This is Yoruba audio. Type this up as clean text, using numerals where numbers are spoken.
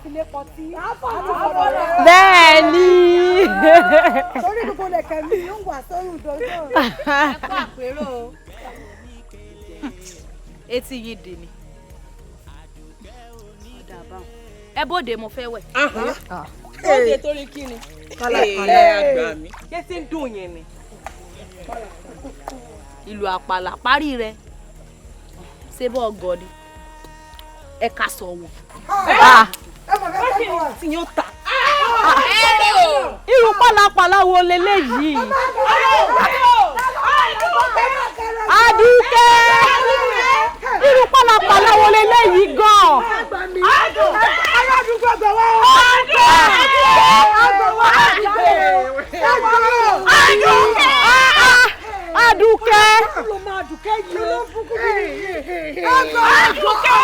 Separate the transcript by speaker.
Speaker 1: Filé pọtí.
Speaker 2: Bẹ́ẹ̀ ni.
Speaker 1: Torí gbogbo lẹ̀kẹ̀ mi yóò wà sórùn dodo.
Speaker 3: Ẹ kú àpérò o. Etí yín dì ní. Ọ̀dà àbáwọn. Ẹ bóde, mo fẹ́ wẹ̀.
Speaker 4: Bóde torí kí ni?
Speaker 5: Kálàkálà àgbà mi.
Speaker 4: Ṣé tí ń dùn yẹn ni?
Speaker 3: Ìlú àpàlà parí rẹ. Ṣé bọ́ ọgọ́ ni? Ẹ ká sọ wọn.
Speaker 4: Tí yóò ta.
Speaker 2: Irú pálapàla wo leléyìí? Adúkẹ́, irú pálapàla wo leléyìí gan-an?
Speaker 1: Aládùúgbò gbà wá o.
Speaker 2: Adúkẹ́.
Speaker 1: Ló máa dùkẹ́ yìí o.
Speaker 2: Adúkẹ́.